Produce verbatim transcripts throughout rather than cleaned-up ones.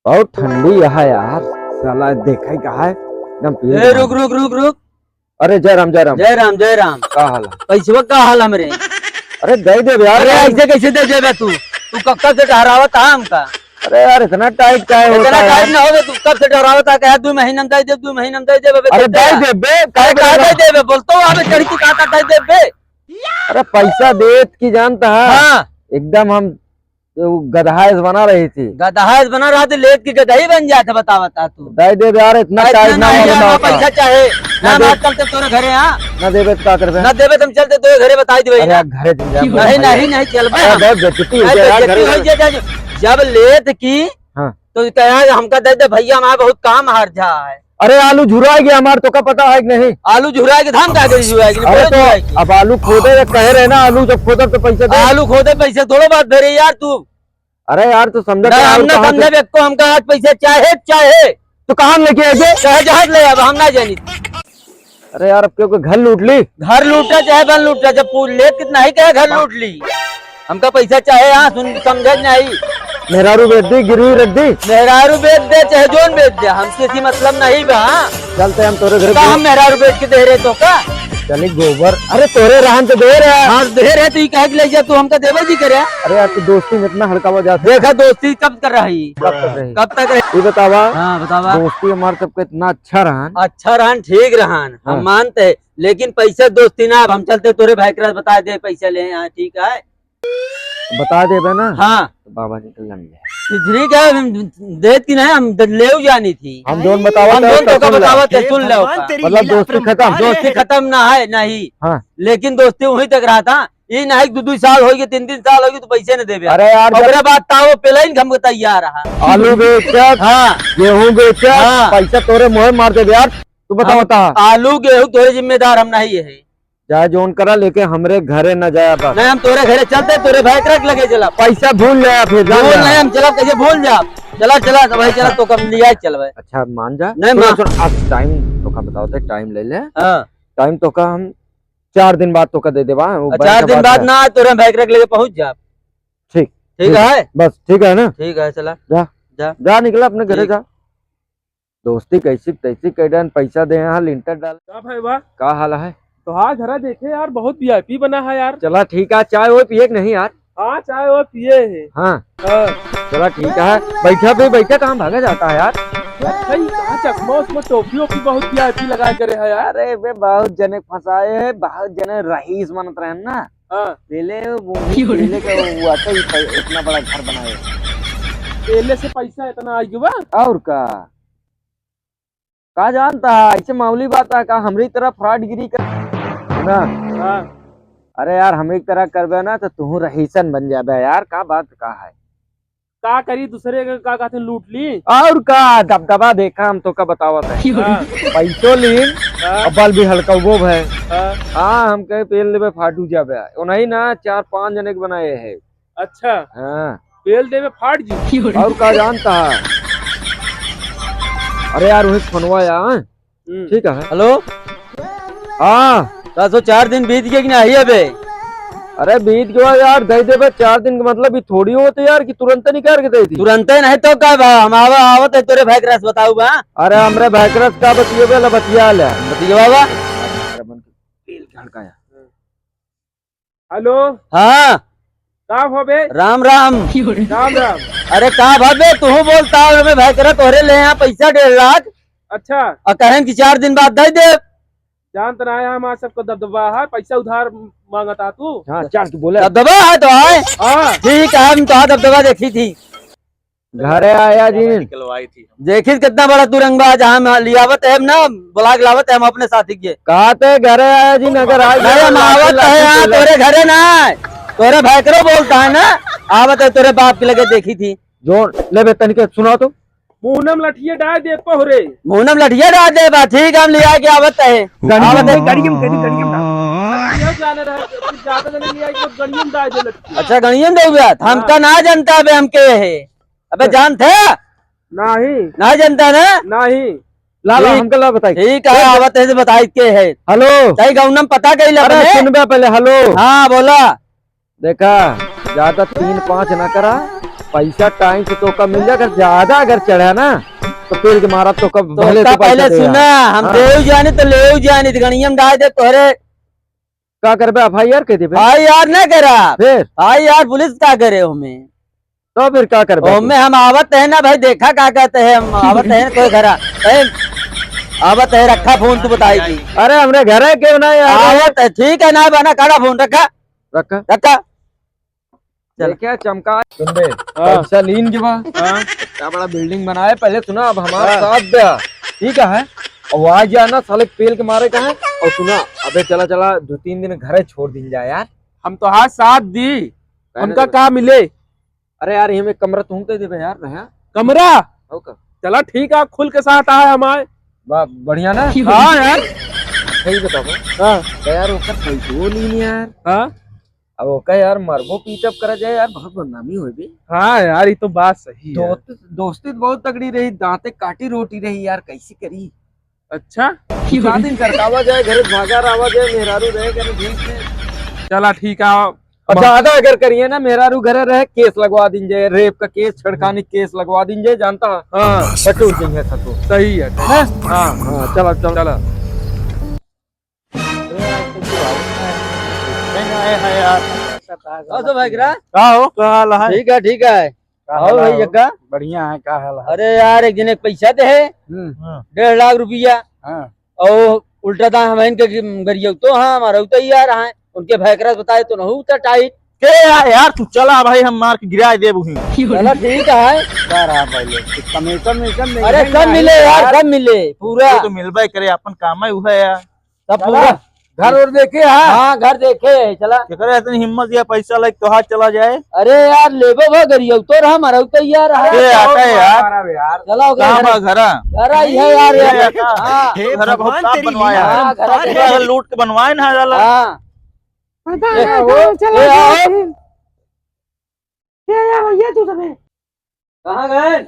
बहुत ठंडी है यार, साला देखा ही कहा है, एकदम पी ए, रुक, रुक, रुक, रुक। अरे जय राम, जय राम। जय राम, जय राम। का हाल है? पैसवा का हाल हमरे? अरे दे दे यार। अरे ऐसे कैसे दे देबे तू? तू कब, कब से डहरावत है हमका? अरे यार, इतना टाइट काहे होता है यार? इतना टाइट ना होवे, तू कब से डहरावत है, कहा दो महीना में दे दे, दो महीना में दे दे, अबे अरे दे दे। दे दे बे, अरे काहे कहा दे दे बे? बोलतो हूँ, अबे चढ़ी तू कहा था दे दे बे। अरे पैसा देत की जानता है? हाँ। एकदम हम तो गदहा ऐस बना रही थी। गदहा ऐस बना रहा थी, लेट की गदही बन जात है, बता, बता तू। दे दे यार, इतना इतना टाइट ना नहीं हो, है, ना बताओ। पैसा चाहे। ना ना, दे। ना चलते तोरे घरे, हाँ। ना देबे तो का करबे? ना देबे तो हम चलते तोरे घरे, बताई देबे अरे ना। यार, घरे चल जा, नहीं, भाई। नहीं, नहीं, चलबे अरे हम। बहुत बेइज्जती हो अरे गया यार, बेइज्जती घरे हो चल। गया, जब, जब लेट की, हाँ। तो कहा, "हमका दे दे भैया, हमारा बहुत काम हार जा है।" अरे आलू झुरा गया हमार, तोका पता है कि नहीं? आलू झुरा के धान का करी झुरा के, अरे बोले तो झुरा के। अब आलू खोदे या कहे रहे ना, आलू जब खोदब तो पैसा दे। आलू खोदे पैसे थोड़ो बात भेरे यार तू। अरे यार तू समझा ना, कर हम आलू ना कहाँ से समझे बेको, हमका आज पैसा चाहे, चाहे। तो कहाँ लेके आए थे? चाहे जहाज ले अब हम ना जानी। अरे यार अब क्यों कोई घर लूट ली? घर लूटा चाहे बन लूटा, जब पूछ ले कितना ही कहे घर लूट ली। हमका पैसा चाहे, हाँ, सुन, समझे नहीं। मेहरारू बेच दी, गिरवी रख दी। मेहरारू बेच दे, चाहे जोन बेच दे, हमसे इसी मतलब नहीं बा, हाँ। चलते हम तोरे घर का को। हम मेहरारू बेच के दे रहे तो का? चली गोबर, अरे तोरे रहन तो दे रहे। हाँ, दे रहे तो ये कहे के ले जा, तू हमका देवे जी करे। अरे यार, तू दोस्ती में इतना हड़कावा जाता है। देखा दोस्ती कब कर रही? कब कर रही? कब तक रही? ये बतावा। हाँ, बतावा। दोस्ती हमार सबके इतना अच्छा रहन। अच्छा रहन, ठीक रहन, हम हाँ। मानते हैं, लेकिन पैसा दोस्ती ना, अब हम चलते तोरे भाई के बता दे, पैसा ले यहाँ, ठीक है? बता देबे ना। हाँ। तो बाबा जी के लंग जाए। तो ठीक है, हम देत की नहीं, हम द-, लेव जानी थी। हम जोन बतावत हम है, जोन तो तोका सुन ले। बतावत है, सुन ले ओका। मतलब दोस्ती खत्म? दोस्ती खत्म ना है, नहीं। हाँ। लेकिन दोस्ती वहीं तक रहा था। ये नहीं कि दो, दो साल होगी, तीन, तीन साल होगी, तो पैसे न देबे। अरे यार, जब ओकरे बाद ताओ पेलाइन हम तैयार रहा। आलू बेचत, हाँ। गेहूं बेचत, हाँ। पैसा तोरे मुंहे मार देबे यार। तू बता, हम बता। आलू गेहूं तोरे जिम्मेदार हम नहीं है। चाहे जोन करा, लेके हमरे घरे न जाया बस। नहीं, हम तोरे घरे चलते, तोरे भाई के रख लगे चला। पैसा भूल जाया फिर, जान भूल जा। नहीं, हम चला, कैसे भूल जा? चला, चला, तो भाई चला, तो कम लिया चल भाई। अच्छा, मान जा। नहीं, सुन, मान। सुन, आज टाइम तोका बताओ थे, टाइम ले ले। हाँ। टाइम तोका हम चार दिन बाद तोका दे देबा, वो अच्छा, बैंक चार के दिन बाद बाद ना, तोरे भाई के रख लगे पहुँच जा। ठीक, ठीक ठीक। है? बस, ठीक है ना? ठीक है, चला। जा। जा। जा, निकला अपने घरे ठीक। जा। दोस्ती कैसी तैसी कह डान, पैसा दे यहाँ लिंटर डाल। का भाई बा? का हाल है? तोहार घरा देखे यार, बहुत वीआईपी बना है यार। चला ठीक है, चाय वो पिए कि नहीं यार? हाँ, चाय वो पिए है। हाँ। हाँ। चला ठीक है, बैठा भी बैठा, कहाँ भागा जाता है यार? अच्छा, ये कहाँ चकमा उसमें टोपी ओपी बहुत वीआईपी लगा करे है यार। अरे बे, बहुत जने फंसाए है, बहुत जने रईस बनत रहे ना। हाँ। पहले वो, पहले का वो आता ही था, इतना बड़ा घर बनाए। पहले से पैसा इतना आ गया बा? और का? का जानता है, ऐसे मामूली बात है का, हमरी तरह फ्रॉडगिरी कर ना। हाँ। अरे यार, हमरी तरह करबे ना तो तू रईसन बन जाबे यार, का बात का है? का करी, दूसरे के का कहते लूट ली। और का, दबदबा देखा, हम तोका बतावत है। हाँ। पैसो लीन, हाँ। अब बल भी हल्का वो है। हाँ। हाँ, हम कहे पेल लेबे फाटू जाबे। ओनही ना चार पांच जने के बनाए है। अच्छा। हाँ। पेल देबे फाट जी। और का जानता है? अरे यार, वही फोनवा यार। हम्म। ठीक है। हेलो। हाँ। का सो चार दिन बीत गए कि नहीं अबे? अरे बीत गया यार, दे देबे चार दिन का मतलब ये थोड़ी होते यार कि तुरंत निकाल के दे दी। तुरंत ही नहीं तो का बा, हम आवा, आवत है तोरे भाई के रस बताऊ बा। अरे हमरे भाई के रस का बतियेबे ला बतिया ले। बतिया बा। अरे मन के पेल झड़काया। हेलो। हाँ। का भवे? राम राम। राम राम। अरे का भवे, तू बोलता है, मैं भाई करा तोहरे ले यहाँ पैसा डेढ़ लाख। अच्छा। और कहन कि चार दिन बाद दे दे। जानत ना है, हमार सबको दबदबा है, पैसा उधार मांगता तू। हाँ, चार की बोले। दबदबा है तो आए। हाँ। ठीक है, हम तो दबदबा देखी थी। घरे आया जी। निकलवाई थी। देखिस कितना बड़ा तू रंगबाज, हम लियावत है ना, बुला के लावत है हम अपने साथी के। कहा ते घरे आया जी, नगर आज नहीं, हम आवत है यहाँ तोरे घरे ना, तोरे भाई करो बोलता है ना, आवत है तोरे बाप के लगे देखी थी। जो लेबे तनिके सुनाओ तो। मुहनम लठिया डाल दे पहुरे। मुहनम लठिया डाल दे बा, ठीक है, हम लिया के आवत है। गड़ियम, आवत है। गड़ियम, गड़ियम, गड़ियम डाल। ये जाने रहे, कुछ ज्यादा जने लिया के गड़ियम डाल दे लठिया। अच्छा, गड़ियम दे हुआ, हमका हाँ। ना जानता बे, हम के है। अबे जानत है? नहीं। नहीं जानता ना? नहीं। ला, ला, ठीक। हमके ला बताई। ठीक है, आवत है तो बताई के है। हेलो। सही गौनम पता कही ला अरे, अपने। सुनबे पहले, हेलो। हाँ, बोला। देखा, ज्यादा तीन पाँच ना करा। पैसा टाइम से तोका मिल जाए, अगर ज्यादा अगर चढ़ा ना, तो पेल के मारा तोका, तो भले उसका तू पैसा पहले दे सुना, यार। हम हाँ। देव जानी तो लेव जानी, तो गणिया में डाल दे तोहरे। का करबे, एफ आई आर कइ देबे? एफ आई आर ना करा। फिर? एफ आई आर पुलिस का करे हमें? तो फिर का करबे तू? हमें हम आवत है ना भाई, देखा का कहते हैं, हम आवत है ना कोई घरा। ए, आवत है, रखा फोन, तू बताई थी। अरे हमरे घरे केउ ना यार। आवत है, ठीक है ना बना, काढ़ा फोन, रखा। रखा। रखा। चल। देखा चमका, सुन बे, हाँ। पैसा लीन के बा। हाँ। इतना बड़ा बिल्डिंग बनाए, पहले सुना, अब हमारा हाँ। साथ दे, ठीक है? और वहाँ जाना, साले पेल के मारे का है। और सुना, अबे चला, चला, दो तीन दिन घरे छोड़ दिन जाए यार। हम तो हाँ साथ दी, कहने उनका दे। का मिले? अरे यार, ये में कमरा तुम कइ देबे यार, रहा। कमरा? हो का? चला ठीक है, खुल के साथ आए हमारे। बा-, बढ़िया ना? हाँ यार। सही बताओ। हाँ। तो यार, ओकर पैसो लीन यार। हाँ। अब ओका यार मरबो पीटब करा जाए यार, बहुत बदनामी होई बे। हाँ यार, ये तो बात सही है। दोस्त, दोस्ती तो बहुत तगड़ी रही, दांते काटी रोटी रही यार, कैसे करी? अच्छा। सात दिन सरकावा जाए, घरे भागा रहा जाए, मेहरारू रहे, घरे ठीक से। चला ठीक है। और बा- ज्यादा अगर करिए ना, मेहरारू घरे रहे, केस लगवा दीन जाए, रेप का केस, छेड़खानी केस लगवा दीन जाए, जानता है? हाँ। बटूर देंगे ससुर। सही है। हैं? हाँ, हाँ, चला, चला। चला। का हो भाई गिरा? का हो, का हाल है? ठीक है, ठीक है। का और हाल भाई है? जग्गा? बढ़िया है, का हाल है? अरे यार, एक जने पैसा दे है, हम्म। हाँ। डेढ़ लाख रुपया। हाँ। और उल्टा दाम हम इनके गरियौतो, हाँ, हमारा तो यार हैं, उनके भैकरा बताए तो नहीं उतर टाइट। के यार, यार, तू चला भाई, हम मार के गिरा देब उहीं। चला, ठीक है। का रहा भाई लोग? कुछ कमीशन वमीशन नहीं अरे, है कब ना? मिले यार, यार। कब मिले? पूरा। ये तो मिलबे करे, अपन काम है, वो है यार। सब चला, पूरा। घर और देखे, हाँ? हाँ, घर देखे, चला। केकरे इतनी हिम्मत या पैसा लाइक तोहार चला जाए? अरे यार, लेबो भा गरियौतो रहा, मरौतो यार रहा। ए, आता है यार। चला, ओके, कहाँ घर। बा घरा? घर आई है यार, ए, यार। आता। हाँ। हे घर बहुत भगवान, साफ तेरी बनवाया लीला है। हाँ, घर अपरंपार पूरा है। लूट के बनवाए ना जाला। हाँ। पता ए, ना ओ, कहाँ चला ए, गया आओ। फिर। ये आया भैया तू तबे। कहाँ गए?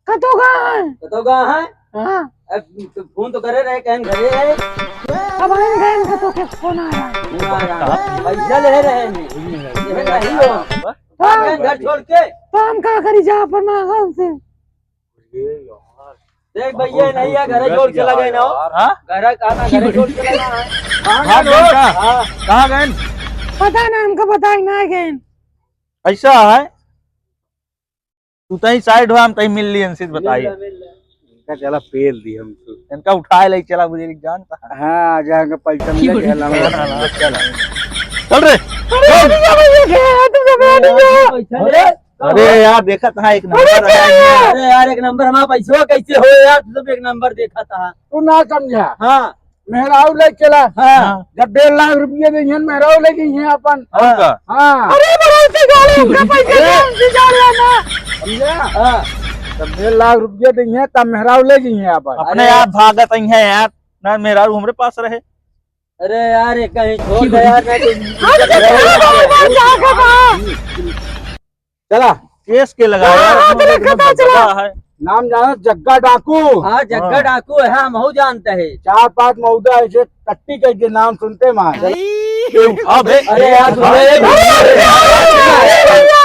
कतो गए? कतो गए हैं? हाँ। अब तो फोन तो करे रहे, कहीं घरे है? अब हम गए, कतो के फोन आया। फोन आया। पैसा ले रहे हैं। ये नहीं हो। तो हम, घर छोड़ के। तो हम का करी जा अपन मांगन से? देख भैया, नहीं है, घरे छोड़ के लगे ना हो। हाँ? घरे का ना, घरे छोड़ के लगे ना है। कहाँ भाग गए गए? का? हाँ। कहाँ गए? पता ना, हमको बताई ना गए। ऐसा है, तू तहीं साइड हुआ, हम तहीं मिल लिए, इनसे बताइए। मिल ले, मिल ले। इनका चला पेल दी हम तो। इनका उठाए ले चला, बुझे जानता है। हाँ, जहाँ का पैसा मिला, चला। चल रे। अरे, अरे यार, देखा था एक नंबर है। अरे यार, एक नंबर हमारा पैसा कैसे हो यार, तू सब एक नंबर देखा था। तू ना समझा। हाँ। मेहरारू ले चला। हाँ। जब डेढ़ लाख रुपया देइहैं, मेहरारू ले जइहैं अपन। और का? हाँ। अरे, बड़ा उनसे गाली, उनका पैसा दे, उनसे गाली लेना। समझा? हाँ। जब डेढ़ लाख रुपया देइहैं, तब मेहरारू ले जइहैं अपन। अपने अरे। आप भागत आई हैं यार, ना मेहरारू हमरे पास रहे। अरे यार, ये कहीं छोड़ दे यार, नहीं तो अरे, तो क्या बोल रहा है, क्या कर रहा है? चला। केस के लगा हाँ, यार, हाँ, अपने चला, एक नंबर चला। दबा है। नाम जाना जग्गा डाकू। हाँ, जग्गा हाँ। डाकू है, हम हो जानते हैं। चार पांच मौदा ऐसे टट्टी के, के नाम सुनते मार। अबे। अरे यार, अरे, अरे, अरे, अरे, अरे,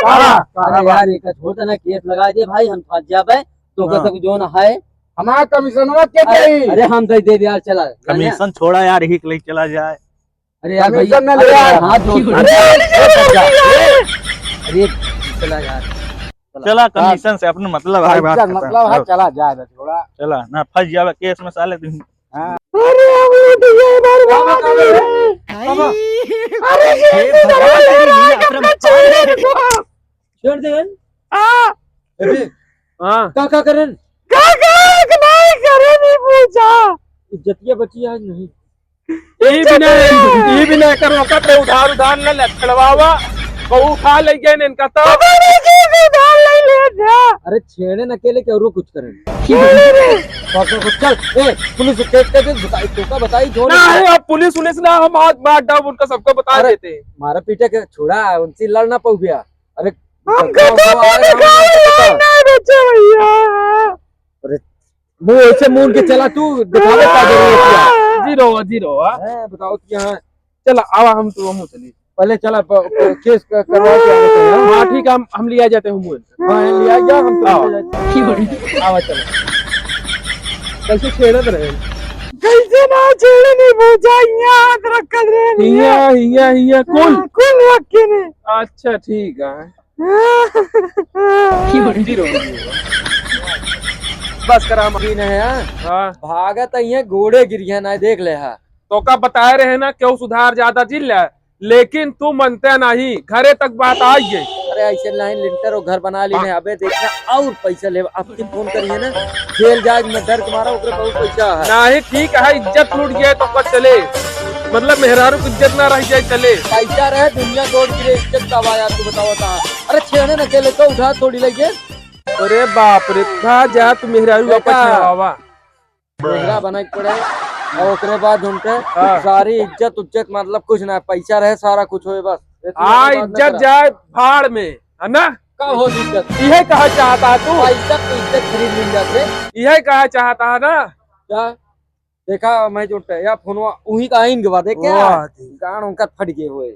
हाँ, अरे हाँ। यार, एक छोटा ना केस लगा दे भाई, हम फंस जाबे, तो हाँ। कसम जो ना है। हमारा कमीशनवा के अरे, दे? अरे, हम दे दे यार, चला। कमीशन छोड़ा यार, यही के लिए चला जाए। अरे यार, कमीशन भैया, ना ले अरे यार, यार। हाथ जोड़। अरे, अरे, अरे, अरे, अरे, चला यार, चला। चला, हाँ। कमीशन से अपने मतलब है, बात पैसा खत्म। मतलब है, हाँ। चला जाए बस, थोड़ा। चला, ना फंस जावे केस में साले तू। हाँ। अरे, अब ये तो ये बार बाबा, बाबा, बाबा। अरे, ये हे तो भगवान, तेरी लीला अपरंपार है। छोड़ दे। हाँ। अरे, हाँ। का, का करन? का, का, का नहीं करे, नहीं पूछा। इज्जतिया बची आज नहीं। ई बिना, ई बिना एकर औकात रे, उधार, उधार न ले, छड़वावा। कहू उठा ले गए इनका तो। पता नहीं के, के उधार ले ले जा। अरे छेड़े न अकेले के औरो कुछ करे। छेड़े रे। चल, चल, चल। ए, पुलिस केस कर दे, बताई, तोका बताई, जो ना नहीं। है, अब पुलिस उलिस ना, हम आज मार डाल, उनका सबको बता अरे, देते हैं। मारा पीटे के छोड़ा, उनसे लड़ ना पाऊ गया। अरे, हमको तो पता नहीं कहाँ लड़ नहीं बचे भैया। अरे, मुंह ऐसे मुंह के चला तू, दिखावे का जरूरत है? जीरो, जीरो, हाँ? हैं, बताओ क्या है? चला, आवा हम तो, हम चली। पहले चला, प-, प-, केस क-, करवा के आवे थे, हाँ? हाँ, ठीक है, हम, हम लिया जाते हैं, हम। हाँ, लिया जा, हम तो आओ। ले जाते हैं। आवा, चलो। कैसे छेड़त रहे? कैसे ना छेड़े, नहीं बुझा, हियाँ हाथ रखत रहे, हियाँ, हियाँ, हियाँ, कुल? हाँ, कुल रखे ने। अच्छा, ठीक है। बस करा, हम अभी नहीं है। हाँ। भागत है, ये गोड़े गिरिया ना, देख ले हा। तोका बताए रहे ना, केहू सुधार ज्यादा जिन ले, लेकिन तू मनते नहीं, घरे तक बात आई गई। अरे ऐसे लाइन लिंटर और घर बना ली हाँ। ने, अबे देखना और पैसा लेब, अब की फोन करिए ना, जेल जाए में डर तुम्हारा, ओकरे बहुत पैसा है। नहीं, ठीक है, इज्जत लूट गए तो कुछ चले, मतलब मेहरारू की इज्जत ना रह जाए चले। पैसा रहे, दुनिया तोड़ गिरे, इज्जत का आया, तू बताओ ता। अरे छेड़े न अकेले तो उठा थोड़ी लेके। अरे बाप रे, उठा जा, तू मेहरारू वापस बेटा। ना आवा। मेहरा बने के पड़े, और ओकरे बाद उनके हाँ। सारी इज्जत उज्जत, मतलब कुछ ना, पैसा रहे सारा कुछ होए बस। इतनी हाँ, बड़ी बात ना इज्जत करा। जाए भाड़ में, है ना? का हो इज्जत? यह कहा चाहता है तू? पैसा तो इज्जत खरीद मिल जाते। यह कहा चाहता है ना? क्या? देखा मैं जो टया फोनवा उही का आइन के बाद, देख क्या? वाह जी। गान उनका फट गए हुए।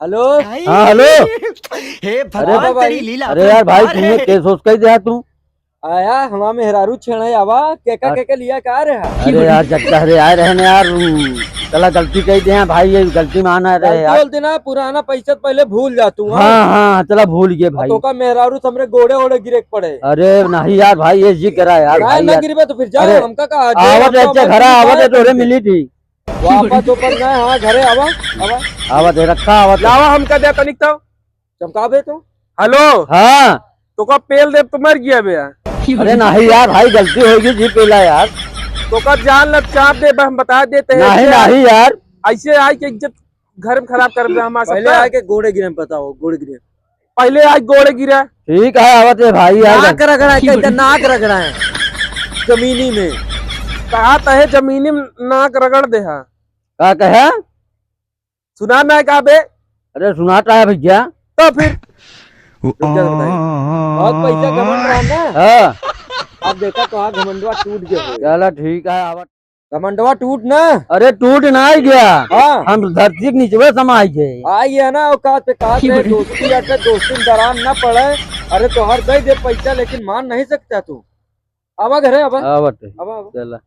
हेलो? हाँ, हेलो। हे अरे भगवान, बाबा, तेरी लीला अरे यार भाई, अपरंपार तुमने है। केस होस कह दिया तू? आया, हमार मेहरारू छेड़े आवा, केका, अ-, केका लिया का रहा? अरे यार, जब कह रहे आए रहे ना यार, उम, चला गलती कह दे हैं भाई, ये गलती माना रहे गलती यार। बोलती ना, पुराना पैसा तो पहले भूल जा तू, हाँ? हाँ, हाँ, चला भूल गए भाई। तोका मेहरारू से हमरे गोड़े ओड़े गिरे के पड़े। अरे नहीं यार भाई, ये जी करा यार, नहीं, भाई ना यार। गिरबे तो फिर जा, अरे, हमका कहा, जे आवत हमका है, अच्छा, घरा मर्जी आवत है, पाए तोरे मिली थी। वापस ऊपर ना, हाँ, घरे आवा, आवा। आवा दे, रखा आवा तो। लावा, हमका दे तनिक तो। चमकाबे तो। हेलो। हाँ। तोका पेल देब तो मर गया बे। अरे नहीं यार, भाई गलती होगी जी, पेला यार। तोका जान लब चाप देब, हम बता देते हैं नहीं, ऐसे। नहीं यार। ऐसे आई के इज्जत घर में खराब कर दे हमारा पहले सबका। आके गोड़े गिरे में बताओ, गोड़े गिरे। पहले आज गोड़े गिरा। ठीक है, आवत है भाई, यार। नाक रगड़ा है, कहते नाक रगड़ा है। जमीनी में। कहा तो है जमीनी में नाक रगड़ दे हा। का कहे? सुना ना का बे? अरे सुनाता है भैया। तो फिर? रुक जा, बताइए। बहुत पैसा घमंड रहा ना? हाँ। अब देखा तो हाँ घमंडवा टूट गया हो। चला ठीक है, आवत। घमंडवा टूट ना। अरे टूट ना आई गया। हाँ। हम धरती के नीचवे समाई गए। आई है ना औकात पे, कात रहे, दोस्ती अटे, दोस्ती में दरार ना पड़े। अरे तोहर दे दे पैसा, लेकिन मान नहीं सकता तू। आवा घरे, आवा। आवत है। आवा, आवा। चला।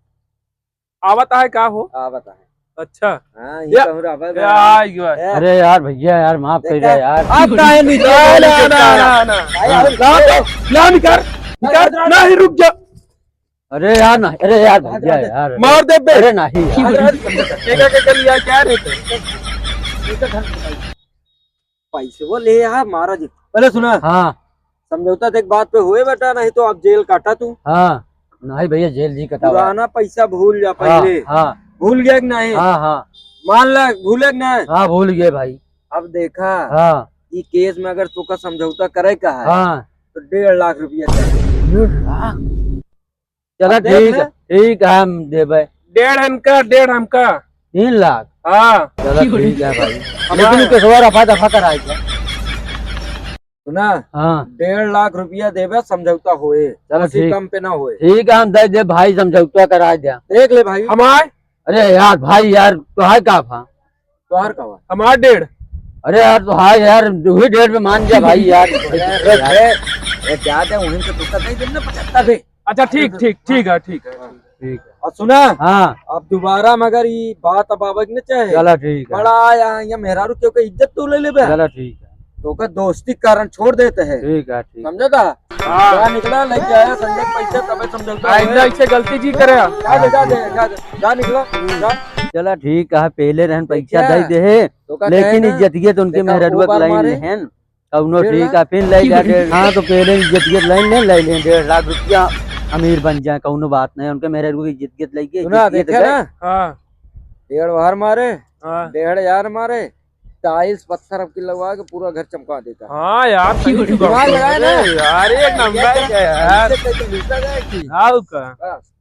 आवत है का हो? आवत है। अच्छा। हाँ, ये या, कहूँ रहा, आवा या, घरे। आ गया। ए। अरे यार भैया यार, माफ कर देखा? दे यार। आप काहे नहीं ना, ना, ना, ना। भाई, हाँ। आओ। ला, ला, निकाल, निकाल, नहीं, रुक जा। अरे यार, नहीं, अरे यार, भैया यार। मार दे बे। अरे नहीं यार। अरे, अरे, केका, केका लिया क्या रे? पैसे वो ले यार, मारा जी। पहले सुना। हाँ। समझौता देख बात पे हुए बेटा, नहीं तो अब जेल काटा तू। हाँ। नहीं भैया, जेल जी कटा हुआ। पुराना पैसा भूल जा हाँ, पहले। हाँ। भूल गया कि नहीं? हाँ, हाँ। मान ला, भूले कि नहीं? हाँ, भूल गए भाई। अब देखा, हाँ। ई केस में अगर तोका समझौता करे का है, हाँ। तो डेढ़ लाख रुपया चाहिए। डेढ़ लाख? चला अब देख ठीक ले। है, ठीक है, हम देबे। डेढ़ हमका, डेढ़ हमका। तीन लाख? हाँ। चला ठीक है भाई। हमारा लेकिन उ केसवा रफा दफा कराए क्या? सुना? हाँ। डेढ़ लाख रुपया देबे, समझौता होए। चलो उसी ठीक। कम पे ना होए। ठीक है, हम दे दे भाई, समझौता करा दे। देख ले भाई। हमार? अरे यार भाई यार, तो है का भा? तोहार का बा? हमार डेढ़। अरे यार, तो हाँ यार, वही डेढ़ में मान जा भाई यार। अरे, अरे, अरे, क्या दे, वहीं से तो कतई दिन में पचहत्तर थे। अच्छा, ठीक, ठीक, ठीक है, ठीक है, ठीक है। और सुना, हाँ। अब दोबारा मगर ये बात अब आवे के न चाहे। चला ठीक है। बड़ा आया, ये मेहरारू क्यों के इज्जत तू ले लेबे। चला ठीक है। तो का दोस्ती के कारण छोड़ देते हैं। ठीक है, ठीक। समझा था? हाँ। जा निकला, लेके आया संजय पैसा, तबे समझौता आइंदा होए। ऐसे गलती जी करे। जा दे, जा दे, जा दे, जा निकला, जा। चला ठीक है, पहले रहन पैसा देखा? दे दे है, तो का लेकिन कहे ना? इज्जतिया तो उनके देखा, मेहररुआ वो के बार लाइन मारे। लेहन, कौनो फिर ठीक ना? है, फिर ले जा दे। हाँ, तो पहले इज्जतिया लाइन ले, ले लें, डेढ़ लाख रुपया अमीर बन जाए, कौनो बात नहीं, उनके मेहररुआ की इज्जतिया लेके, सुना, इज्जतिया देखे तो ना? हाँ। डेढ़ बार मारे, हाँ। डेढ़ हजार मारे, टाइल्स पत्थर अब की लगवा के पूरा घर चमका देता है। हाँ यार, सही दिमाग जुगाड़ लगाए ना। अरे यार, एक नंबर का यार। ऐसे कैसे मिलता जाए कि? हाँ, का? बस।